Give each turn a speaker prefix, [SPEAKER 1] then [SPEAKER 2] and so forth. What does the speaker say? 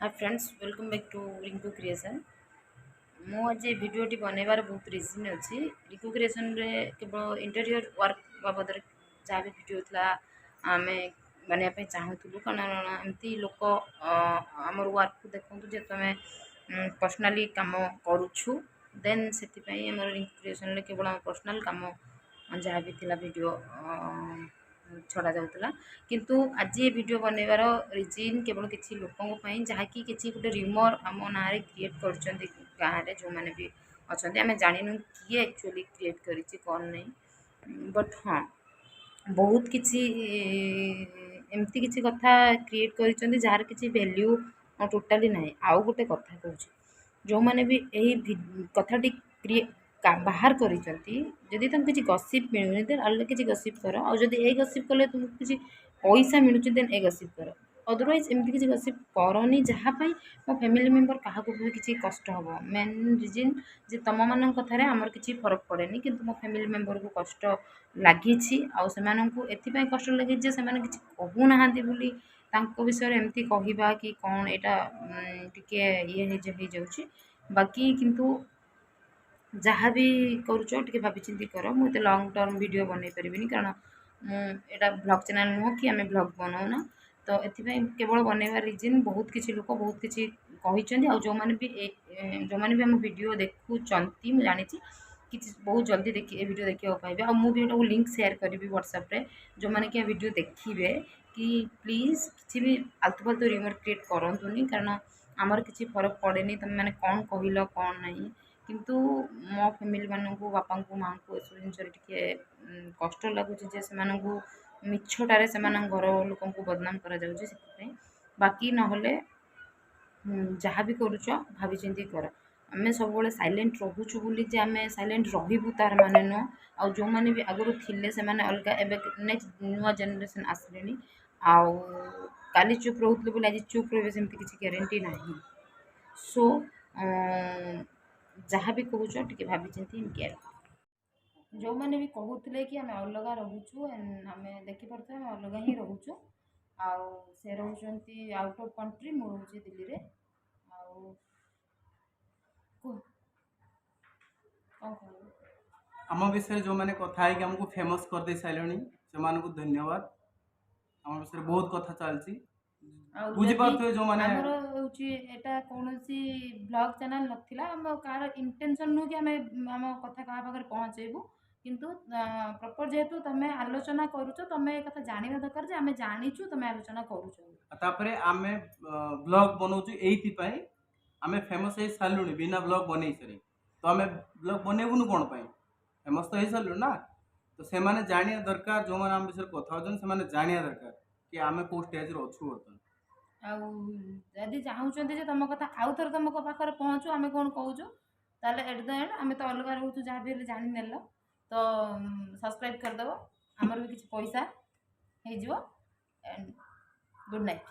[SPEAKER 1] Hi friends, welcome back to Rinku Creation. ମୁଁ ଆଜି ଏ ଭିଡ଼ିଓଟି ବନେଇବାର ବହୁତ ରିଜନ୍ ଅଛି। ରିଙ୍କୁ କ୍ରିଏସନ୍ରେ କେବଳ ଇଣ୍ଟେରିୟର୍ ୱାର୍କ ବାବଦରେ ଯାହା ବି ଭିଡ଼ିଓ ଥିଲା, ଆମେ ବନେଇବା ପାଇଁ ଚାହୁଁଥିଲୁ। କାରଣ ଏମିତି ଲୋକ ଆମର ୱାର୍କକୁ ଦେଖନ୍ତୁ, ଯେହେତୁ ଆମେ ପର୍ସନାଲି କାମ କରୁଛୁ, ଦେନ୍ ସେଥିପାଇଁ ଆମର ରିଙ୍କୁ କ୍ରିଏସନ୍ରେ କେବଳ ଆମ ପର୍ସନାଲ୍ କାମ ଯାହା ବି ଥିଲା, ଭିଡ଼ିଓ ଛଡ଼ା ଯାଉଥିଲା। କିନ୍ତୁ ଆଜି ଏ ଭିଡ଼ିଓ ବନେଇବାର ରିଜିନ୍ କେବଳ କିଛି ଲୋକଙ୍କ ପାଇଁ, ଯାହାକି କିଛି ଗୋଟେ ରୁମର୍ ଆମ ନାଁରେ କ୍ରିଏଟ୍ କରିଛନ୍ତି। ଗାଁରେ ଯେଉଁମାନେ ବି ଅଛନ୍ତି, ଆମେ ଜାଣିନୁ କିଏ ଆକ୍ଚୁଆଲି କ୍ରିଏଟ୍ କରିଛି, କ'ଣ ନାହିଁ। ବଟ୍ ହଁ, ବହୁତ କିଛି ଏମିତି କିଛି କଥା କ୍ରିଏଟ୍ କରିଛନ୍ତି, ଯାହାର କିଛି ଭ୍ୟାଲ୍ୟୁ ଟୋଟାଲି ନାହିଁ। ଆଉ ଗୋଟେ କଥା କହୁଛି, ଯେଉଁମାନେ ବି ଏହି କଥାଟି ବାହାର କରିଛନ୍ତି, ଯଦି ତମକୁ କିଛି ଗସିପ୍ ମିଳୁନି, ଦେନ୍ ଅଲଗା କିଛି ଗସିପ୍ କର। ଆଉ ଯଦି ଏ ଗସିପ୍ କଲେ ତୁମକୁ କିଛି ପଇସା ମିଳୁଛି, ଦେନ୍ ଏ ଗସିପ୍ କର। ଅଦରୱାଇଜ୍ ଏମିତି କିଛି ଗସିପ୍ କରନି, ଯାହା ପାଇଁ ମୋ ଫ୍ୟାମିଲି ମେମ୍ବର କାହାକୁ ବି କିଛି କଷ୍ଟ ହେବ। ମେନ୍ ରିଜିନ୍ ଯେ ତୁମମାନଙ୍କ କଥାରେ ଆମର କିଛି ଫରକ ପଡ଼େନି, କିନ୍ତୁ ମୋ ଫ୍ୟାମିଲି ମେମ୍ବରକୁ କଷ୍ଟ ଲାଗିଛି। ଆଉ ସେମାନଙ୍କୁ ଏଥିପାଇଁ କଷ୍ଟ ଲାଗିଛି ଯେ ସେମାନେ କିଛି କହୁନାହାନ୍ତି ବୋଲି ତାଙ୍କ ବିଷୟରେ ଏମିତି କହିବା କି କ'ଣ, ଏଇଟା ଟିକେ ଇଏ ହେଇଯାଉଛି। ବାକି କିନ୍ତୁ ଯାହା ବି କରୁଛ, ଟିକେ ଭାବିଚିନ୍ତି କର। ମୁଁ ଏତେ ଲଙ୍ଗ୍ ଟର୍ମ ଭିଡ଼ିଓ ବନେଇ ପାରିବିନି, କାରଣ ମୁଁ ଏଇଟା ଭ୍ଲଗ୍ ଚ୍ୟାନେଲ୍ ନୁହଁ କି ଆମେ ଭ୍ଲଗ୍ ବନାଉନା। ତ ଏଥିପାଇଁ କେବଳ ବନେଇବା ରିଜିନ୍, ବହୁତ କିଛି ଲୋକ ବହୁତ କିଛି କହିଛନ୍ତି। ଆଉ ଯେଉଁମାନେ ବି ଆମ ଭିଡ଼ିଓ ଦେଖୁଛନ୍ତି, ମୁଁ ଜାଣିଛି କିଛି ବହୁତ ଜଲ୍ଦି ଦେଖି ଏ ଭିଡ଼ିଓ ଦେଖିବାକୁ ପାଇବେ। ଆଉ ମୁଁ ବି ଏଟାକୁ ଲିଙ୍କ୍ ସେୟାର କରିବି ହ୍ୱାଟ୍ସଆପ୍ରେ, ଯେଉଁମାନେ କି ଏ ଭିଡ଼ିଓ ଦେଖିବେ, କି ପ୍ଲିଜ୍ କିଛି ବି ଆଲତୁ ଫାଲତୁ ରୁମର୍ କ୍ରିଏଟ୍ କରନ୍ତୁନି। କାରଣ ଆମର କିଛି ଫରକ ପଡ଼େନି ତୁମେମାନେ କ'ଣ କହିଲ, କ'ଣ ନାହିଁ। କିନ୍ତୁ ମୋ ଫ୍ୟାମିଲିମାନଙ୍କୁ, ବାପାଙ୍କୁ, ମାଆଙ୍କୁ ଏସବୁ ଜିନିଷରେ ଟିକେ କଷ୍ଟ ଲାଗୁଛି ଯେ ସେମାନଙ୍କୁ ମିଛଟାରେ ସେମାନଙ୍କ ଘର ଲୋକଙ୍କୁ ବଦନାମ କରାଯାଉଛି, ସେଥିପାଇଁ। ବାକି ନହେଲେ ଯାହା ବି କରୁଛ, ଭାବିଚିନ୍ତି କର। ଆମେ ସବୁବେଳେ ସାଇଲେଣ୍ଟ ରହୁଛୁ ବୋଲି ଯେ ଆମେ ସାଇଲେଣ୍ଟ ରହିବୁ, ତାର ମାନେ ନୁହଁ। ଆଉ ଯେଉଁମାନେ ବି ଆଗରୁ ଥିଲେ, ସେମାନେ ଅଲଗା, ଏବେ ନେକ୍ସଟ ନୂଆ ଜେନେରେସନ୍ ଆସିଲେଣି। ଆଉ କାଲି ଚୁପ୍ ରହୁଥିଲେ ବୋଲି ଆଜି ଚୁପ୍ ରହିବେ, ସେମିତି କିଛି ଗ୍ୟାରେଣ୍ଟି ନାହିଁ। ସୋ ଯାହା ବି କହୁଛ, ଟିକେ ଭାବିଚିନ୍ତି କେୟାର। ଯେଉଁମାନେ ବି କହୁଥିଲେ କି ଆମେ ଅଲଗା ରହୁଛୁ, ଆମେ ଦେଖିପାରୁଥିବା, ଆମେ ଅଲଗା ହିଁ ରହୁଛୁ। ଆଉ ସେ ରହୁଛନ୍ତି ଆଉଟ୍ ଅଫ୍ କଣ୍ଟ୍ରି, ମୁଁ ରହୁଛି ଦିଲ୍ଲୀରେ। ଆଉ କୁହ, କ'ଣ କହିବ?
[SPEAKER 2] ଆମ ବିଷୟରେ ଯେଉଁମାନେ କଥା ହେଇକି ଆମକୁ ଫେମସ୍ କରିଦେଇ ସାରିଲେଣି, ସେମାନଙ୍କୁ ଧନ୍ୟବାଦ। ଆମ ବିଷୟରେ ବହୁତ କଥା ଚାଲିଛି।
[SPEAKER 1] ଆଉ ଯଦି
[SPEAKER 2] ବୁଝିପାରୁଥିବେ ଯେଉଁମାନେ।
[SPEAKER 1] ଆମର ହେଉଛି ଏଇଟା କୌଣସି ଭ୍ଲଗ୍ ଚ୍ୟାନେଲ୍ ନଥିଲା। ଆମ କାହାର ଇଣ୍ଟେନସନ୍ ନୁହଁ କି ଆମେ ଆମ କଥା କାହା ପାଖରେ ପହଞ୍ଚେଇବୁ। କିନ୍ତୁ ପ୍ରପର୍ ଯେହେତୁ ତମେ ଆଲୋଚନା କରୁଛ, ତମେ ଏ କଥା ଜାଣିବା ଦରକାର ଯେ ଆମେ ଜାଣିଛୁ ତମେ ଆଲୋଚନା କରୁଛ।
[SPEAKER 2] ଆଉ ତାପରେ ଆମେ ବ୍ଲଗ୍ ବନଉଛୁ ଏଇଥିପାଇଁ, ଆମେ ଫେମସ୍ ହେଇ ସାରିଲୁଣି ବିନା ବ୍ଲଗ୍ ବନେଇ ସାରି। ତ ଆମେ ବ୍ଲଗ୍ ବନେଇବୁନୁ କ'ଣ ପାଇଁ? ଫେମସ୍ ତ ହେଇସାରିଲୁଣି ନା। ତ ସେମାନେ ଜାଣିବା ଦରକାର, ଯେଉଁମାନେ ଆମ ବିଷୟରେ କଥା ହେଉଛନ୍ତି, ସେମାନେ ଜାଣିବା ଦରକାର କି ଆମେ କେଉଁ ଷ୍ଟେଜ୍ରେ ଅଛୁ ବର୍ତ୍ତମାନ।
[SPEAKER 1] ଆଉ ଯଦି ଚାହୁଁଛନ୍ତି ଯେ ତମ କଥା ଆଉ ଥରେ ତମ ପାଖରେ ପହଞ୍ଚୁ, ଆମେ କ'ଣ କହୁଛୁ, ତାହେଲେ ଏଟ୍ the end ଆମେ ତ ଅଲଗା ରହୁଛୁ, ଯାହା ବି ହେଲେ ଜାଣିନେଲ, ତ ସବସ୍କ୍ରାଇବ୍ କରିଦେବ। ଆମର ବି କିଛି ପଇସା ହେଇଯିବ। And good night.